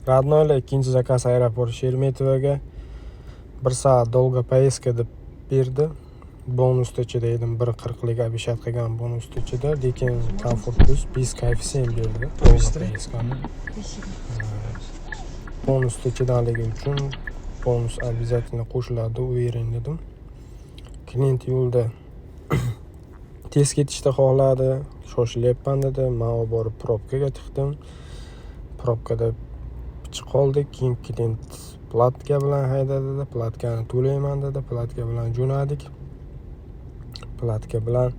Родной lar, ikkinchi заказ aeroport Sheremetyevoga 1 soat долго поездка deb berdi. Bonusni ichida edim, 1.40lik обещать qilgan bonusni ichida, lekin комфорт плюс без коэффициент berdi. Долго поездка ni. Спасибо. Bonusni ichidanligi uchun bonus обязательно qo'shiladi, уверен dedim. Klient yo'lda tez ketishni xohladi, shoshilyapman dedi. Man olib borib probkaga tiqdim. Probkada pichib qoldik. Keyin klient платка bilan hayda dedi, платка ni to'layman dedi. Платка bilan jo'nadik. Платка bilan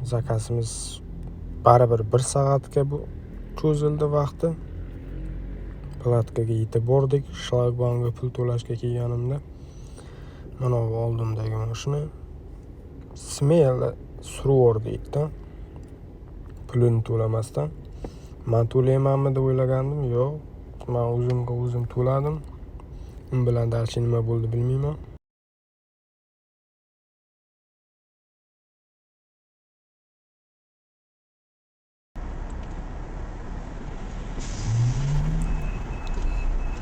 заказ imiz baribir 1 soatga bu cho'zildi vaqti. Платка ga yetib bordik. Shlagbaumga pul to'lashga kelganimda mana bu oldimdagi mashina смело surib yubordi itdan. Pulini to'lamasdan. Man to'laymanmi deb o'ylagandim. Yo'q, man o'zimga o'zim to'ladim. Un bilan дальше nima bo'ldi bilmayman.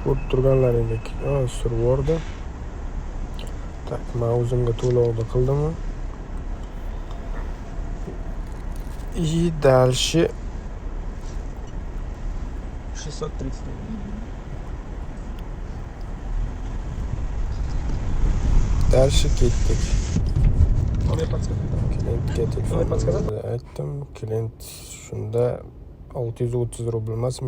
Ko'rib turganlaringdek, surib yubordi. Так, man o'zimga to'lovni qildim. И дальше 630 рублей. Дальше ketdik. Номер подсказать. Klientga telefon Номер подсказать? aytdim. Klient shunda 630 rubl emas,